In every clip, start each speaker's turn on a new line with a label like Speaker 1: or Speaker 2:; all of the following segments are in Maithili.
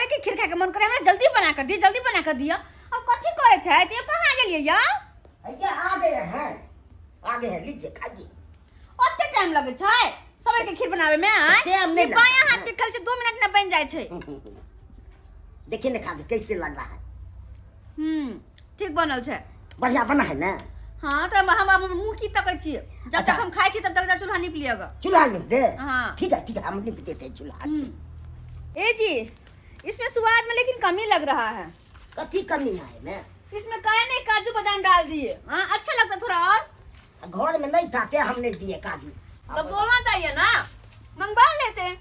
Speaker 1: के खीर खाए के मन करे, हमरा जल्दी बना कर दिए, जल्दी बना कर दिया। अब कथी करे छै ते कहाँ गेलिए या?
Speaker 2: भैया आ गए हैं, आ गए हैं, लीजिए खाइए।
Speaker 1: ओते टाइम लगे छै सबे के खीर बनावे में? आय
Speaker 2: टाइम नहीं
Speaker 1: ई बायां
Speaker 2: लगता
Speaker 1: हाथ के खेल छै, 2 मिनट में बन जाय छै।
Speaker 2: देखिए ना खा के कैसे लग रहा है।
Speaker 1: ठीक बनल छै।
Speaker 2: बढ़िया बना है ना?
Speaker 1: हाँ, तो हम अब मुंह की तकै छियै। जब
Speaker 2: अच्छा।
Speaker 1: तक हम खाइ छी तब तक चूल्हा नीप लिअ ग।
Speaker 2: चूल्हा नीप दे?
Speaker 1: हाँ।
Speaker 2: ठीक है, ठीक है, हम नीप देते हैं चूल्हा।
Speaker 1: ए जी, इसमें स्वाद में लेकिन कमी लग रहा है।
Speaker 2: कथी कमी है ना?
Speaker 1: इसमें काहे नहीं काजू बादाम डाल दिए? हाँ, अच्छा लगता थोड़ा और।
Speaker 2: घर में नहीं था क्या, हम नहीं दिए काजू।
Speaker 1: तो बोलना चाहिए ना, मंगवा लेते।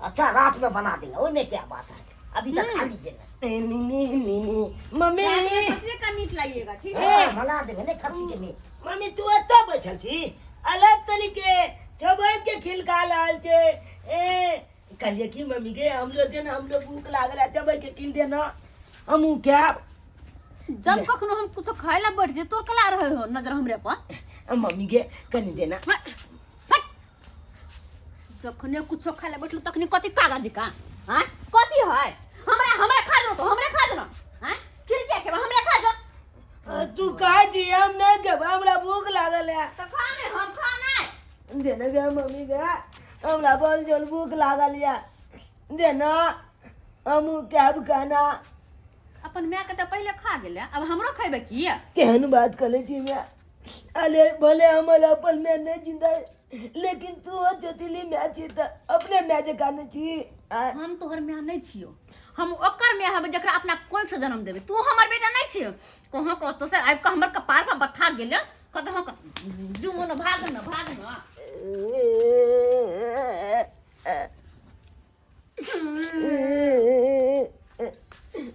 Speaker 2: अच्छा, रात में बना देंगे, ओई में क्या बात है, अभी तक खा लीजिए ना।
Speaker 3: नी नी नी नी मम्मी।
Speaker 1: रात में खसी का मीट लाइएगा, ठीक है?
Speaker 2: हाँ, बना देंगे ना खसी के मीट।
Speaker 3: मम्मी तू एतऽ बैठल छी, अलग तरीके चबैत के खिलका रहल छै। ए कहलिए कि मम्मी के हम लोग जे ना, हम लोग भूख लागल है, चबैत के खिल देना, हमहूँ खायब।
Speaker 1: जब कखनो हम कुछो खाए ला बैठ जे तोर कला रहे हो नजर हमरे पर।
Speaker 3: मम्मी के कनी देना।
Speaker 1: हट, हट। जखने कुछो खाए ला बैठलू तखनी कथी कागज का? हाँ, कथी है? हमरा हमरा खा जो, तो हमरा खा जो ना। हाँ, खीर किया खेबा, हमरा खा जो।
Speaker 3: तू खा जी, हम नहीं खेबा, हमरा भूख लागल है।
Speaker 1: तो खा नहीं, हम खा नहीं।
Speaker 3: देना गे मम्मी गे, हमरा बल जोल भूख लागल या, देना हम कैब खाना।
Speaker 1: अपन माय के तो पहले खा गेले, अब हमरो खेबे की?
Speaker 3: केहन बात करे छी मैं? अरे भले हमर अपन मैं नहीं जिंदा, लेकिन तू हो जोतिली मैं छी त अपने मैं जे काने छी।
Speaker 1: हम तोहर माय नहीं छियो, हम ओकर माय हबे जकरा अपना कोख से जन्म देबे। तू हमर बेटा नहीं छियो। कहाँ कतौ से आबि कऽ हमर कपार पर बथा गेले, कतौ कत जो न भाग न भाग न।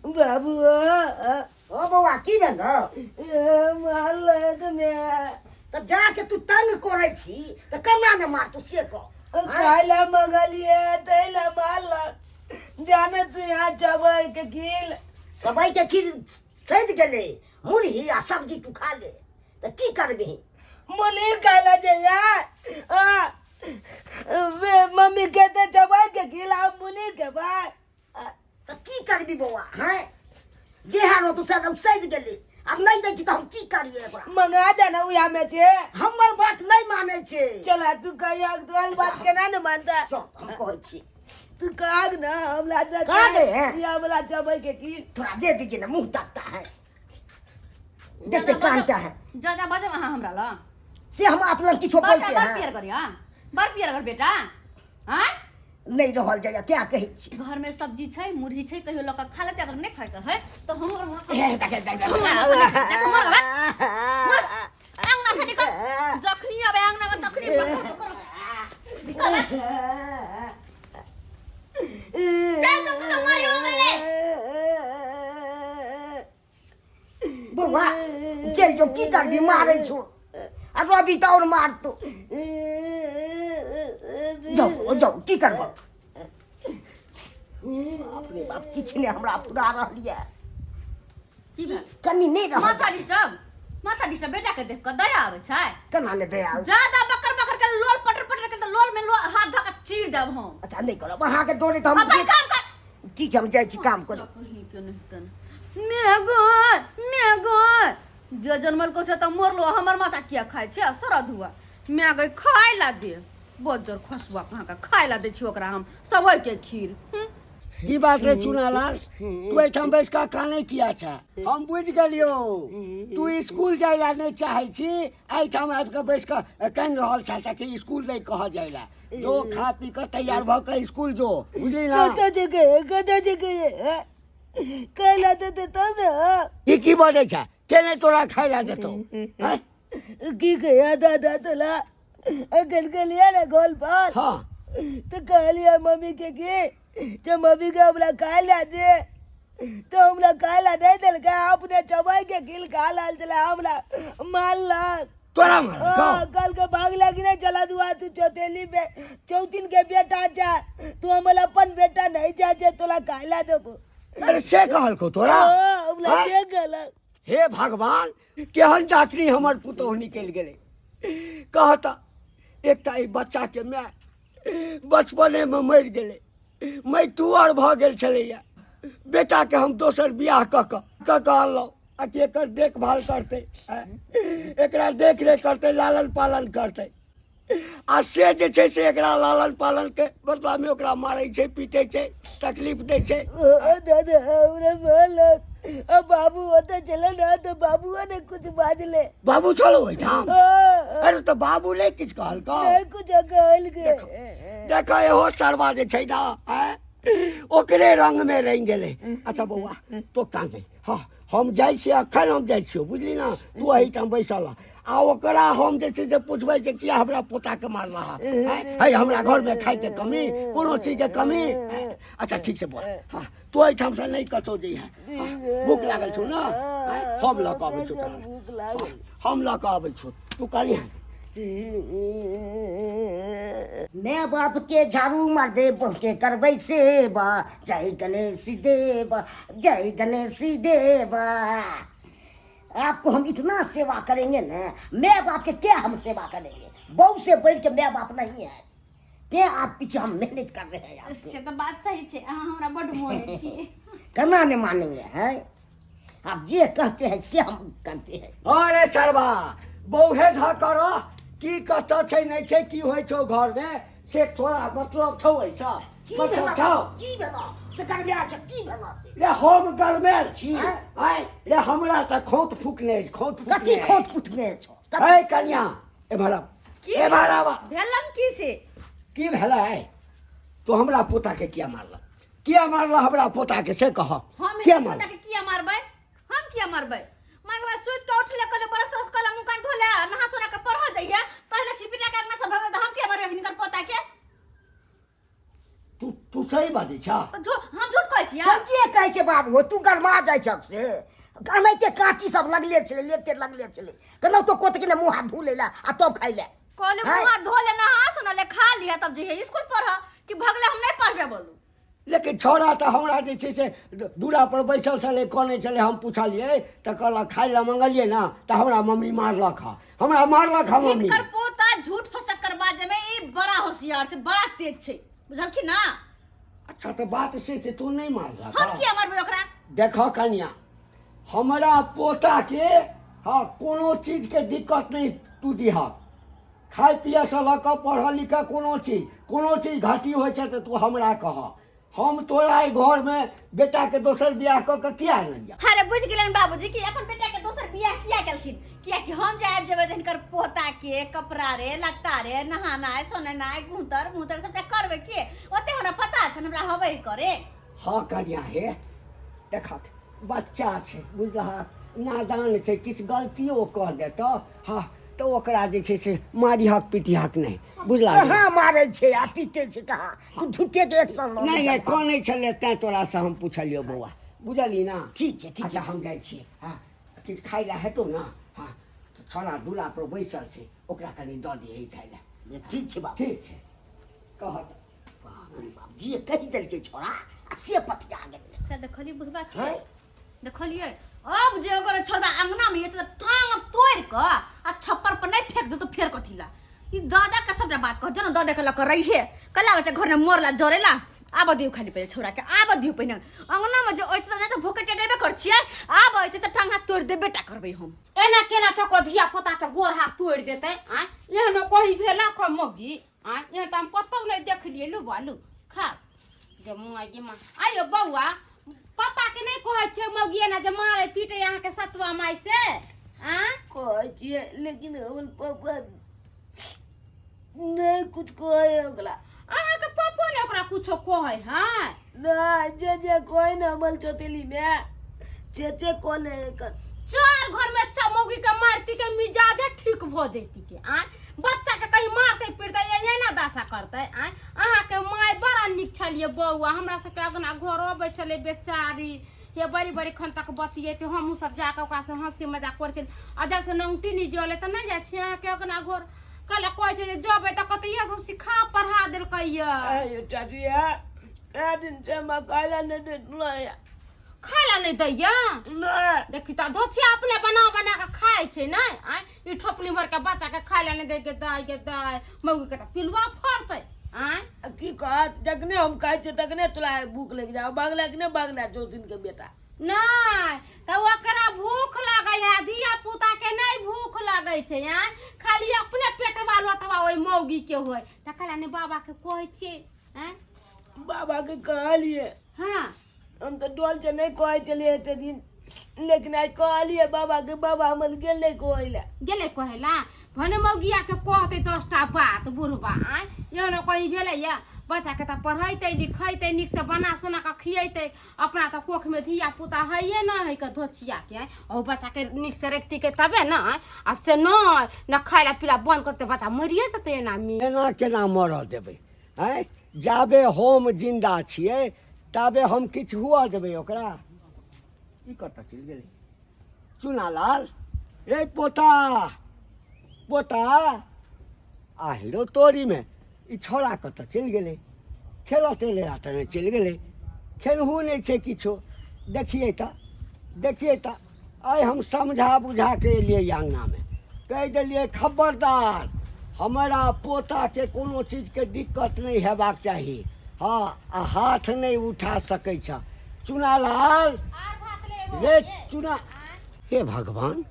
Speaker 3: बाबू।
Speaker 2: ओ बौआ, की भेल?
Speaker 3: मारलक मैं।
Speaker 2: तऽ जाके तू तंग करै छी तऽ केना ने मारतू से कह।
Speaker 3: खाय ला मंगलिए तै ला मारलक। जाने तू यहाँ चबै के खिल।
Speaker 2: सबै के खीर सैद गेलै, मुरही आ सब्जी तू खा ले तऽ की करबिही?
Speaker 3: मुली खाय ला जे यार। हाँ, वे मम्मी कहते चबाई के खिला, मुली के भाई।
Speaker 2: तऽ की करबी बौआ? हैं, जे हारो तू सब सैद गेलै, आब नहि दै छी तऽ हम की करियै ओकरा?
Speaker 3: मंगा देना उहा में छे।
Speaker 2: हमर बात नहि मानै छै।
Speaker 3: चला तू कहिया तोहर बात केना ने मानता?
Speaker 2: चल, हम कहै छी।
Speaker 3: तू कहक ना, हमरा दे।
Speaker 2: कहा गए हैं?
Speaker 3: या वाला चबै के की
Speaker 2: थोड़ा दे दीजिए ना, मुंह ताकता है, देखते कानता है।
Speaker 1: ज्यादा बजब अहाँ हमरा ल
Speaker 2: से हम अपना किछो
Speaker 1: बड़
Speaker 2: बोलते
Speaker 1: बड़
Speaker 2: हैं।
Speaker 1: पियर करिया, बड़ पियर कर बेटा। हाँ,
Speaker 2: नहीं रहल जाइए, क्या कहै छी?
Speaker 1: घर में सब्जी छै, मुरही छै, कहियो लऽ कऽ खा लेतै। अगर नहि खाइके है तऽ हम
Speaker 2: हे, देखे, देखे,
Speaker 1: अंगना से निकल। जखनी आबे अंगना में तखनी बकर बकर निकल। चल तो तो मारियो हमरे।
Speaker 2: बौआ चलि जो, की करबी, मारै छौ आ रवि तऽ आओर मारतौ। जाउ जाउ, की करबो? बाप रे बाप, किछु नहि हमरा फुरा रहल यऽ।
Speaker 1: की भेल?
Speaker 2: कनि नहि रहल।
Speaker 1: माथा डिस्टर्ब, माथा डिस्टर्ब। बेटा के देख कऽ दया आबै छै।
Speaker 2: केना ने दया आबै?
Speaker 1: ज्यादा बकर बकर के लोल पटर पटर के तऽ लोल में लो हाथ धऽ के चीर देब हम।
Speaker 2: अच्छा, नहि करब अहाँके डरे तऽ हम।
Speaker 1: अपन काम कर।
Speaker 2: ठीक है, हम जाइ छी काम करे।
Speaker 1: कहीं के नहीं तन मेगन मेगन जे जनमल को से तऽ मरलो, हमर माथा किया खाइ छै सरा धुआ? मैं गई खाय ला दे बज्जर खसुआ, कहाँ का खाय ला दै छी ओकरा हम सबई के खीर।
Speaker 4: की बात रे चुनालाल, तू एहिठाम बैस कऽ कानै किया छ? हम बुझि गेलियौ, तू स्कूल जाय ला नहि चाहै छी, एहिठाम आबि कऽ बैस कऽ कानि रहल छ ताकि स्कूल नहि कह जाय ला। जो खा पी कऽ तैयार भऽ कऽ स्कूल जो, बुझली ना?
Speaker 3: कतऽ जगह है, कतऽ जगह है, कैला देते तब ने।
Speaker 4: ई की बजै छ? के नहि तोरा खाय ला देतौ, आँय?
Speaker 3: की कहिया दादा, तोला अखन गेलियै ने गोल पर।
Speaker 4: हाँ।
Speaker 3: तो कहलियै मम्मी के कि जे मम्मी के हमरा खाय ला दे, तो हमरा खाय ला नहीं देलकै, अपने चबाई के खिल खा लाल छलै, हमरा मारलक।
Speaker 4: तोरा मारलक?
Speaker 3: हाँ, कल के भाग लगी नहीं चला दुआ। तू चौथेली पे चौथिन के बेटा जा, तू हमर अपन बेटा नहीं जा जे तोला खाय ला देबो।
Speaker 4: अरे से कहलको तोरा?
Speaker 3: हाँ, हमरा
Speaker 4: हाँ?
Speaker 3: से कहलक।
Speaker 4: हे भगवान, केहन डाकनी हमर पुतोहु निकलि गेलै। कहता एकटा ई बच्चाके माय बचपनेमे मरि गेलै, मृत्युअर भऽ गेल छलैया। बेटाके हम दोसर बियाह कऽ कऽ कऽ कऽ अनलहुँ आ कि एकर देखभाल करतै, आँय? एकरा देख रेख करतै, लालन पालन करतै, आ से जे छै से एकरा लालन पालन के बदला में ओकरा मारै छै, पीटै छै, तकलीफ दै छै।
Speaker 3: ओ दादा हमरा मारलक, आ बाबू ओतऽ चले ना तऽ बाबूओ ने कुछ बाजले।
Speaker 4: बाबू छलो ओहिठाम?
Speaker 3: हाँ।
Speaker 4: अरे तऽ बाबू नहि किछु कहलकौ?
Speaker 3: नहीं कुछ कहलकै।
Speaker 4: देख एहो सरवा जे छै ना, आँय, ओकरे रंग में रंग गेलै। अच्छा बौआ तो कांदे, हाँ हम जाइ छियै, अखन हम जाइ छियौ, बुझली ना? तू एहिठाम बैसल रह, आ ओकरा हम जे छै से पुछबै जे किया हमरा पोताके मारलह है? है हमरा घरमे खायके कमी, कोनो चीजके कमी? अच्छा ठीक छै बौआ, हाँ तू एहिठामसँ नहि कतहु जइहे। हाँ, भूख लागल छौ ने? आँय, हम लऽ कऽ अबै छौ तोरा।
Speaker 3: भूख लागल।
Speaker 4: हाँ, हम लऽ कऽ अबै छौ, तू कहली।
Speaker 2: माय बाप के झाड़ू मार दे, बहू के करबै सेवा, जय गणेश देव, जय गणेश देव। आपको हम इतना सेवा करेंगे ना, माय बाप के क्या हम सेवा करेंगे? बहू से बढ़ के माय बाप नहीं है, ते आप पीछे हम मेहनत कर रहे हैं आपको।
Speaker 1: से तऽ बात सही छै, अहाँ हमरा बड्ड मोने छी।
Speaker 2: केना नहीं मानेंगे हैं? आप जे कहते हैं से हम करते हैं।
Speaker 4: अरे सरवा बौहे ध कर की कत छै नहि छै, की होइ छौ घरमे से तोरा मतलब छौ? ऐसा
Speaker 2: की
Speaker 4: मतलब
Speaker 2: भेला?
Speaker 4: छौ?
Speaker 2: की भेला से गरमायल छै? की भेला से?
Speaker 4: रे हम गरमेल छी?
Speaker 2: आँय?
Speaker 4: आँय रे, हमरा तऽ खोंट फूकने अछि, खोंट फूकने।
Speaker 2: कथी खोट फुटने छौ? कथी?
Speaker 4: ऐ कनिया, एम्हर आब, एम्हर आब।
Speaker 1: भेलन की से?
Speaker 4: की भेलै? तू हमरा पोता के किया मारल? किया मारल हमरा पोता के से कह।
Speaker 1: हम
Speaker 4: किया
Speaker 1: हिनकर
Speaker 4: मारल?
Speaker 1: पोता के किया मारबै? हम किया मारबै? मांगबै सुति के उठले, कहले बरस तरस कहले मुँह कान धोले नहा सोना के पढ़ जइहे, कहले छिपी के अंगना से भगले, तऽ हम किया मारबै हिनकर पोता के?
Speaker 4: तू तू सही बाजै छह?
Speaker 1: तऽ झूठ, हम झूठ कहै छियै?
Speaker 2: सच्चे कहै छै बाबू, तू गरमा जाइ छक से एनाहिते काँची सब लगले छलै, लेते लगले छलै, केना तो कोत के ने मुँह हाथ धो ले आ तब खाइ ले।
Speaker 1: कहले
Speaker 2: आँय?
Speaker 1: मुँह हाथ धो ले, नहा सोना ले, खा लिहे, तब जइहे स्कूल पढ़, कि भगले हम नहीं पढ़बे बोलू।
Speaker 4: लेकिन छौड़ा तऽ हमरा जे छै से दूरा पर बैसल छलै, कनै छलै। हम पुछलियै तऽ कहलक खाइ लए मंगलियै ने तऽ हमरा मम्मी मारलक हँ, हमरा मारलक हँ मम्मी।
Speaker 1: हिनकर पोता झूठ फसक कर बाजे में ई बड़ा होशियार छै, बड़ा तेज छै, बुझलखिन ना?
Speaker 4: अच्छा तऽ बात से छै, तू नहि मारलक
Speaker 1: हम
Speaker 4: हँ?
Speaker 1: किया मारबै ओकरा?
Speaker 4: देखऽ कनिया, हमरा पोताके हँ कोनो चीजके दिक्कत नहि तू दिहक, खाय पियऽसँ लऽ कऽ पढ़ऽ लिखऽ, कोनो चीज, कोनो चीज घाटी होइ छै तऽ तू हमरा कह। हम तोरा एहि घरमे बेटाके दोसर बियाह कऽ कऽ किया आनलियै?
Speaker 1: अरे बुझि गेलनि बाबूजी कि अपन बेटा के दोसर बियाह किया केलखिन, कियाकि हम जे आबि जेबै तऽ हिनकर पोता के कपड़ा रे लत्ता रे नहानाइ सोनेनाइ गुँतर मुँतर सबटा करबै के? ओते हमरा पता छनि, हमरा हबै करे।
Speaker 4: हँ कनिया हे, देखक बच्चा छै, बुझलहक, नादान छै, किछु गलतियो कऽ देतऽ हँ तऽ ओकरा जे छै से मारिहक पिटिहक नहि, बुझला?
Speaker 2: कहाँ मारै छै आ पीटे छै कहाँ? तू झूठे के एक्शन लऽ
Speaker 4: नहि नहि, कनै छलै तैं तोरासँ हम पुछलियौ बौआ, बुझलही ना?
Speaker 2: ठीक छै, ठीक।
Speaker 4: अच्छा हम जाइ छियै। हँ किछु खाइ लए हेतौ ने? हँ तऽ छौड़ा दूरा पर बैसल छै, ओकरा कनि दऽ दिहे खाइ लए।
Speaker 2: ठीक छै बाबू।
Speaker 4: ठीक छै, कहत।
Speaker 2: बाप रे बाप, जे कहि देलकै छोड़ा आ से पतिया गेलै।
Speaker 1: से देखलियै बुढ़बा के?
Speaker 2: हैं?
Speaker 1: देखलियै? अब जे अगर छोड़बा अंगना में तऽ टांग तोड़ कऽ आ छप्पर पर नहीं फेंक दे तो फेर कथी ला? ई दादा के सबटा बात कह जो ना, दादा के लऽ कऽ रहिहे कला बच्चा घर में मरला जरेला। आब दियौ खाली पहिले छोड़ा के, आब दियौ पहिने अंगना में जे ओइते तऽ भूखे टेटेबे कर छियै, आब अइते तऽ टांग हाथ तोड़ देबे टा करबै हम।
Speaker 5: एना केना कऽ धिया पुता के गोर हाथ तोड़ि देतै? आँय, एहनो कहीं भेलक हँ मौगी? आँय, एहन तऽ हम कतहु नहि देखलियै। लू बा लू, खा गे मुआ गे माँ। आइयो बौआ, पापा के नहि कहै छै मौगी एना जे मारे पीटे अहाँके सतुआ माय से? आँय,
Speaker 3: कहै छियै, लेकिन हमर पापा नहि कुछ कहै ओकरा।
Speaker 5: अहाँके पप्पो ने ओकरा कुछो कहै है?
Speaker 3: नहि, जे जे कहै ने हमर चौतेली माय जे जे कहले एकर
Speaker 5: चार घर में अच्छा मौगी के मारती के मिजाजे ठीक भ जैती के। आँय, बच्चा के कहीं मारते पीटते या एना दशा करते? आँय, अहाँ के माय बड़ा नीक छलिए बौआ। हमरा सबके अगना घर अबै छलै बेचारी, हे बड़ी बड़ी खन तक बतियेते, हमहूँ सब जाके ओकरा से हंसी मजाक करै छलियै। आ जैसे नौटी नहीं जले तऽ नहि जाइ छियै अहाँके अगना घर, कहलक कहै छै जे जबै तऽ कतऽ इएह सब सिखा पढ़ा देलकै यऽ।
Speaker 3: आयो चाची, कए दिन से हमरा खाय लए नहि दैत रहैया।
Speaker 5: खाय ला नहि दैया?
Speaker 3: नहि।
Speaker 5: देखी तऽ धोछिया अपने बना बना कऽ खाइ छै नहि? आँय, ई ठोपनी भर के बच्चा के खाय ला नहि दै के दाय के दाय, मौगी के तऽ पिलुआ फड़तै। आँय
Speaker 3: आ की कहत जखने हम कहै छियै तखने तोरा भूख लागि जाय बागला कि नहि बागला चौथिन के बेटा
Speaker 5: नहि तऽ ओकरा भूख लगै है धिया पुता के नहि भूख लगै छै आँय खाली अपने पेटवा लोटवा ओहि मौगी के होय तकरा ने बाबा के कहै छियै आँय
Speaker 3: बाबा के कहलिए
Speaker 5: हाँ
Speaker 3: हम तऽ डोल से नहि कहै छलियै एते दिन लेकिन आइ कहलिए बाबा के बाबा हमर गेलै कहै लए
Speaker 5: गेलै कहै ला भने मौगिया के कहतै 10 टा बात बुढ़बा आँय एहन कहीं भेलैया बच्चा के तऽ पढ़ैतै लिखैतै नीकसँ बना सोना कऽ खियैतै अपना तऽ कोखमे धिया पुता हैये नहि है के धोछिया के आँय ओ बच्चा के नीकसँ रखती के तबे ने आँय आ से नहि न खाय ला पीला बंद करतै बच्चा मरिए जेतै एना मे
Speaker 4: एना केना मरऽ देबै आँय जाबे हम जिन्दा छियै ताबे हम किछु हुअ देबै ओकरा ई कतऽ चलि गेलै चुनालाल रे पोता पोता आहिरो तोरीमे ई छौड़ा कतऽ चलि गेलै खेलऽ तेलऽ तऽ नहि चलि गेलै खेलहु नहि छै किछो देखियै तऽ देखियै तऽ आइ हम समझा बुझा के एलियै अङ्गनामे कहि देलियै खबरदार हमरा पोताके कोनो चीजके दिक्कत नहि हेबाक चाही हँ आ हाथ नहि उठा सकै छ चुनालाल रे चुना हे भगवान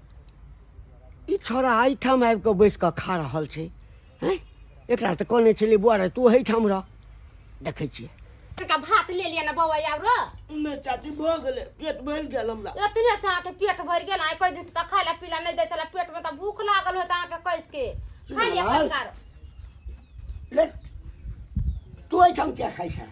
Speaker 4: ई छौड़ा एहिठाम आबि कऽ बैस कऽ खा रहल छै हैं एकरा तऽ कहने छलियै बौआ रे तू एहिठाम रह देखै छियै
Speaker 5: तनिका भात ले लिअ ने बौआ आब रो
Speaker 3: नहि चाची भऽ गेलै पेट भरि गेल हमरा
Speaker 5: एतने से अहाँके पेट भरि गेल आइ कई दिन से तऽ खाय ला पीला नहि दै छलै पेट में तऽ भूख लागल होत अहाँके कसि के खा लिअ
Speaker 4: चुनालाल।
Speaker 5: तनिका
Speaker 4: ले तू एहिठाम किया खाइ छह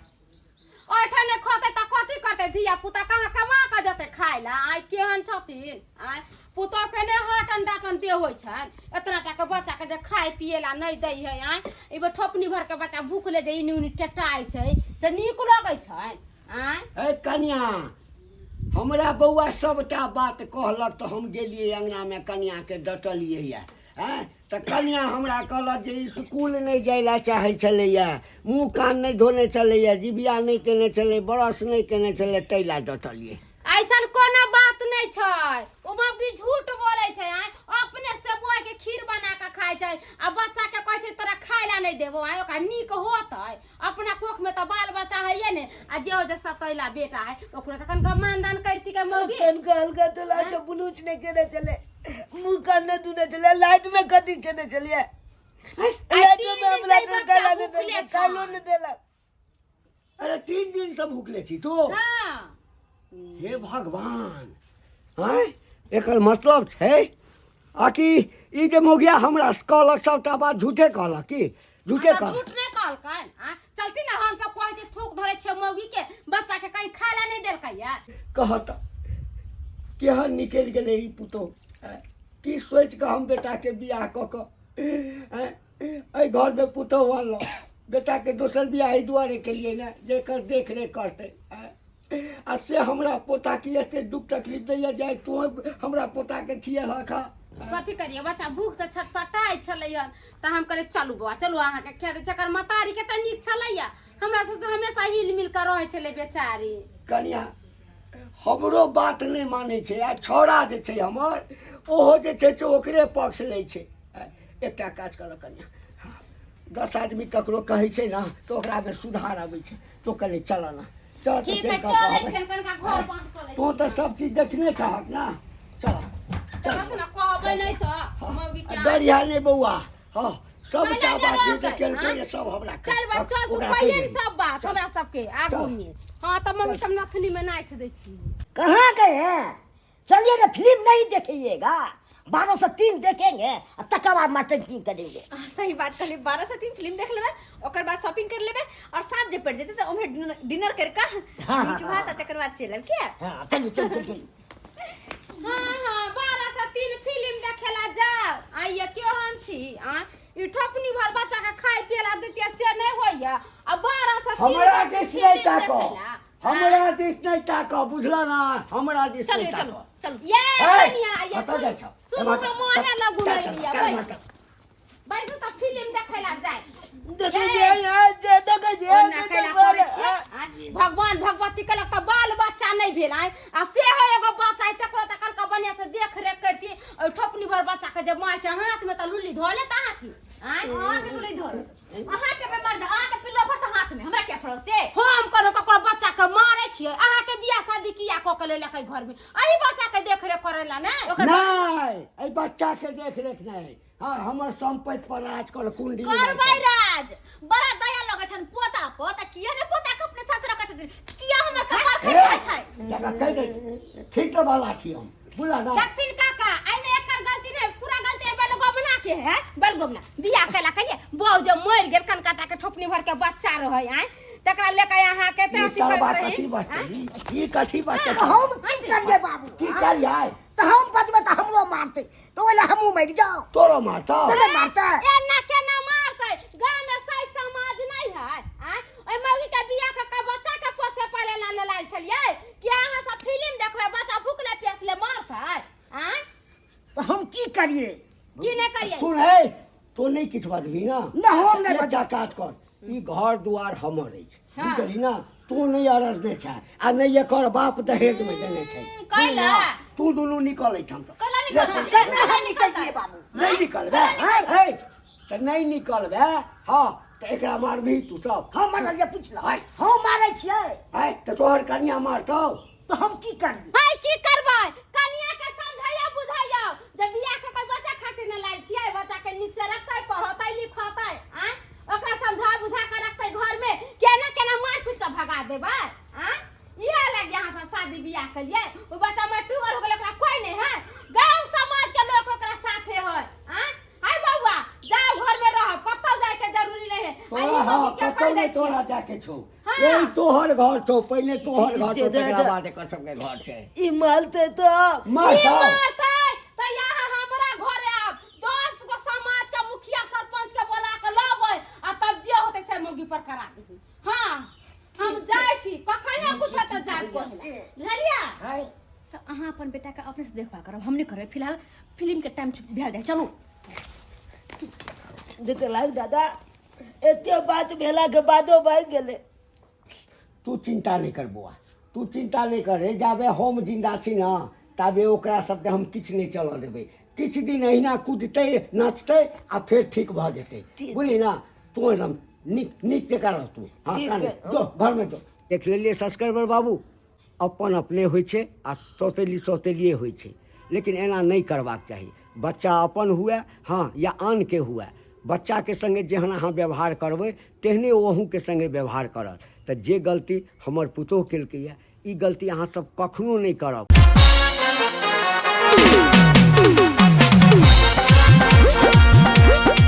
Speaker 5: ओहिठाम नहि खतै तऽ कथी करतै धिया पुता कहाँ कमा कऽ जेतै खाय ला आइ केहन छथिन आइ पुतोह के नहि हटन डाटन दे होइ छनि एतना टा के बच्चा के जे खाय पिए ला नहि दै है आइ ई बेर ठोपनी भर के बच्चा भूखले जे इनी उनी टेटाइ छै से नीक लगै छनि आँय
Speaker 4: ए कनिया हमरा बौआ सबटा बात कहलक तऽ हम गेलियै अङ्गनामे कनियाके डटलियै यऽ आँय तऽ कनिया हमरा कहलक जे इसकुल नहि जाय लए चाहै छलैए मुँह कान नहि धोने छलैए जिबिया नहि केने छलै ब्रश नहि केने छलै ताहि लए डटलियै
Speaker 5: ऐसन कोनो बात नहि छै ओ मौगी झूठ बोलै छै आँय अपने सेबुआ के खीर बना के खाइ छै आ बच्चा के कहै छै तोरा खाय ला नहि देबो आँय ओकरा नीक होतै अपना कोख में तऽ बाल बच्चा हैये ने आ जे हो जे सतैला बेटा है ओकरो तऽ कनिका मानदान करती के मौगी
Speaker 3: कनका हल्का तो लाइट ब्लूच नहीं केने चले मुंह कान नहीं धुने चले लाइट में कटी केने चलिए लाइट
Speaker 5: तीन
Speaker 3: में
Speaker 5: दिन
Speaker 3: हमरा
Speaker 5: से ई
Speaker 3: तो
Speaker 5: बच्चा
Speaker 3: काला नहीं
Speaker 5: भूखले
Speaker 3: देलक
Speaker 5: छल।
Speaker 3: कालो नहीं देलक
Speaker 4: अरे 3 दिन से भूखले छी तू
Speaker 5: हाँ
Speaker 4: हे भगवान आँय एकर मतलब छै आ कि ई जे मौगिया हमरा कहलक सबटा बात झूठे कहलक की झूठे
Speaker 5: हमरा
Speaker 4: कहलक
Speaker 5: झूठ नहीं कहलकन आ चलती ना हम सब कहै छै थूक धरे छै मौगी के बच्चा के कहीं खाय ला नहीं देलकै या
Speaker 4: कहत केहन निकलि गेलै ई पुतोह आँय? की सोचि कऽ हम बेटाके बियाह कऽ कऽ आँय? एहि घरमे पुतोह अनलहुँ बेटाके दोसर बियाह एहि दुआरे केलियै ने जे एकर देखरेख करतै आँय? आ से हमरा पोताके एते दुख तकलीफ दैया जे आइ तू हमरा पोताके खियेलक हँ
Speaker 5: कथी करिए बच्चा भूख से छटपटाइ छलै हन तऽ हम कहलियै चलू बौआ चलू अहाँके खिया दै छी एकर महतारी के तऽ नीक छलैया हमरा सबसँ हमेशा हिल मिल कऽ रहै छलै बेचारी
Speaker 4: कनिया हमरो बात नहि मानै छै आ छौड़ा जे छै हमर ओहो जे छै से ओकरे पक्ष लै छै एकटा काज करऽ कनिया 10 आदमी ककरो कहै छै ने तऽ ओकरामे सुधार अबै छै तू कनि चल ना चल तऽ
Speaker 5: ठीक
Speaker 4: चलि
Speaker 5: है
Speaker 4: कऽ
Speaker 5: चलै
Speaker 4: कहबै
Speaker 5: छै कनिका घर बंद कऽ लै
Speaker 4: तू तऽ सब चीज देखने छहक ने चल
Speaker 5: चलत ना कहबै नहि तऽ मौगी के
Speaker 4: डरिया नहि बौआ हँ सबटा
Speaker 5: कहले
Speaker 4: बात जे
Speaker 5: रहतै,
Speaker 4: केलकै
Speaker 5: हाँ?
Speaker 4: ने सब हमरा
Speaker 5: चल बा चल तू
Speaker 4: ओकरा कहि
Speaker 5: कहिए
Speaker 4: दही।
Speaker 5: सब बात हमरा सबके आगू
Speaker 4: चल।
Speaker 5: में हाँ तऽ मम्मी तब नथनी में नाचि दै छी
Speaker 2: कहाँ गए हैं चलिए ना फिल्म नहीं देखिएगा 12 से 3 देखेंगे और तकर बाद मटन की करेंगे
Speaker 1: आ, सही बात कहली 12 से 3 फिल्म देख लेबै ओकर बाद शॉपिंग कर लेबै और 7 जे पड़ जेतै तऽ उम्हर डिनर, डिनर कर कऽ
Speaker 2: हाँ,
Speaker 1: मीट भात आ तकर बाद चलब किया
Speaker 2: हाँ चलिए चलिए चलिए चलिए।
Speaker 5: हाँ हाँ 12 से 3 फिल्म देखेला जाओ आइए केहन छी आ ई ठोपनी भर बच्चा के खाय पिए ला देतियै से नहि होइया आ 12 से 3
Speaker 4: हमरा दिस नहि
Speaker 5: फिल्म
Speaker 4: ताकऽ
Speaker 5: देखेला।
Speaker 4: हमरा दिस नहि ताकऽ बुझल ना हमरा दिस
Speaker 1: चलू
Speaker 4: नहि
Speaker 1: चलू
Speaker 4: ताकऽ
Speaker 1: चलू
Speaker 5: ये
Speaker 4: ए,
Speaker 5: कनिया ये
Speaker 4: कतऽ जाइ छौ?
Speaker 5: सुनू
Speaker 4: एम्हर
Speaker 5: हम अहाँ लग
Speaker 4: चल,
Speaker 5: घुमै
Speaker 4: चल,
Speaker 5: लिअ
Speaker 4: चल,
Speaker 5: बैसू
Speaker 4: चल।
Speaker 5: बैसू तऽ फिल्म देखेला जाय
Speaker 3: देखै छियै यहाँ जे देखै छियै
Speaker 5: ओना कैला करै छियै आँय? भगवान भगवती कहलक तऽ बाल बच्चा नहि भेल आँय आ से है एगो बच्चा है तकरो तऽ कहलक बढ़िआँ से देख रेख करती ओहि ठोपनी भर बच्चा के जे मार छै हाथ में तऽ लुल्ली धऽ लेत अहाँके आँय
Speaker 1: अहाँके लुली धरत अहाँ के पे मर्द अहाँ के पिल्लो फस हाथ में हमरा क्या फरल से
Speaker 5: हम कोनो ककरो बच्चा के मारे छियै अहाँ के बियाह शादी किया कऽ के लेलक घर में अही बच्चा के देख रेख करे ला ने
Speaker 4: नहि एहि बच्चा के देख रेख नहि हाँ हमर सम्पत्ति पर राज कर कुंडी
Speaker 1: करबै राज बड़ा दया लगै छन पोता पर त किया ने पोता के अपने साथ रखै छथिन किया हमर कपार खाइ छै
Speaker 4: जकरा कहि दै ठीक तऽ वाला छी हम बुझला ना
Speaker 5: देखथिन काका एहिमे एकर गलती नहीं पूरा गलती बेलगोबना के है बेलगोबना बियाह केला कहिए बौ जे मरि गेल कनकाटा के ठोपनी भर के बच्चा रहै आय तकरा लेके अहाँ के
Speaker 4: ई
Speaker 5: अथी
Speaker 4: सरबा
Speaker 5: करैत रही।
Speaker 4: कथी बसतै ई कथी बसतै
Speaker 2: तऽ हम की करियै बाबू
Speaker 4: की करियै
Speaker 2: तऽ हम बचबै तऽ हमरो मारतै तऽ ओहि लए हमहूँ मरि जाउ
Speaker 4: तोरो मारतौ
Speaker 2: तऽ नहि मारतै
Speaker 5: एना केना मारतै गाँव में सही समाज नहीं है आय ओहि मौगी के बियाह के के बच्चा के पोसे पाले ला ने लायल छलियै कि अहाँ सब फिल्म देखबै बच्चा भूखले प्यासले मारतै आय
Speaker 2: तऽ हम की करियै
Speaker 5: की नहि करियै
Speaker 4: सुन हे तो नहि किछु बजबही ना
Speaker 2: ना, हम नहि
Speaker 4: एकटा काज कर ई घर दुआर हमर अछि
Speaker 5: हाँ।
Speaker 4: बुझली ना तू नहि अरजने छै आ नहि एकर बाप दहेज मे देने छै
Speaker 1: कैला?
Speaker 4: तू दुनू निकल एहिठामसँ
Speaker 1: कैला निकलतै?
Speaker 2: केना हम निकलतियै बाबू
Speaker 4: नहि निकलबै हे तऽ नहि निकलबै हँ तऽ एकरा मारबही तू सब
Speaker 2: हम मारलियै पुछल
Speaker 4: आय।
Speaker 2: हम मारै छियै
Speaker 4: आय तऽ तोहर कनिया मारतौ
Speaker 2: तऽ हम की करियै
Speaker 5: हाय की करबै कनिया के समझैया बुझैया जे बियाह के कोई बच्चा खातिर न लायल छियै बच्चा के नीक से रखतै पढ़तै लिखतै आँय ओकरा समझा बुझा के रखतै घर में केना केना मार पीट के भगा देबै आँय इहे लागी अहाँ सब शादी बियाह केलियै ओ बच्चा मटुगर हो गेलै ओकरा कोई नहीं है गांव समाज के लोग ओकरा साथे है आँय हाय बउआ जाओ घर में रहो कतौ जाए के जरूरी नहीं है
Speaker 4: तोरा
Speaker 5: आ ई
Speaker 4: हँ
Speaker 5: मम्मी के
Speaker 4: कतौ
Speaker 5: कहि दै
Speaker 4: नहि
Speaker 5: छियै।
Speaker 4: तोरा जाके छौ
Speaker 5: हाँ।
Speaker 4: यही तोहर घर छौ पहिने तोहर घर छौ
Speaker 3: ठीक छै,
Speaker 4: तकरा
Speaker 3: दादा।
Speaker 4: बाद एकर सबके घर छै
Speaker 3: ई मालते तऽ
Speaker 5: ई
Speaker 4: मारतौ
Speaker 5: मारतै तऽ यहाँ हमरा घरे आब 10 गो समाज के मुखिया सरपंच के बोला के लबै आ तब जे होतै से मुर्गी पर करा दही हाँ हम जाइ छी कखनो कुछ होतै जाब पहिले बुझलियै
Speaker 2: हाय
Speaker 1: तऽ अहाँ अपन बेटाके अपने से देखभाल करब हम नहि करबै फिलहाल फिल्म के टाइम भेल जाइ चलू
Speaker 3: देखलाक दादा एते बात भेला के बादो भागि गेलै
Speaker 4: तू चिंता नहि कर बौआ तू चिंता नहि कर हे जाबे हम जिंदा छी ने ताबे ओकरा सबके हम किछु नहि चलऽ देबै किछु दिन अहिना कूदतै नाचतै आ फेर ठीक भऽ जेतै
Speaker 3: ठीक
Speaker 4: बुझली ने तू एकदम नीक नीक जकाँ रह तू हँ
Speaker 3: ठीक
Speaker 4: कान
Speaker 3: छै।
Speaker 4: जो घरमे जो देख लेलियै सब्सक्राइबर बाबू अपन अपने होइ छै आ सौतेली सौतेलिए होइ छै लेकिन एना नहि करबाक चाही बच्चा अपन हुए हँ या आनके हुए बच्चाके सङ्गे जेहन अहाँ व्यवहार करबै तेहने ओ अहूँके सङ्गे व्यवहार करत तऽ जे गलती हमर पुतोहु केलकैए ई गलती अहाँसभ कखनो नहि करब।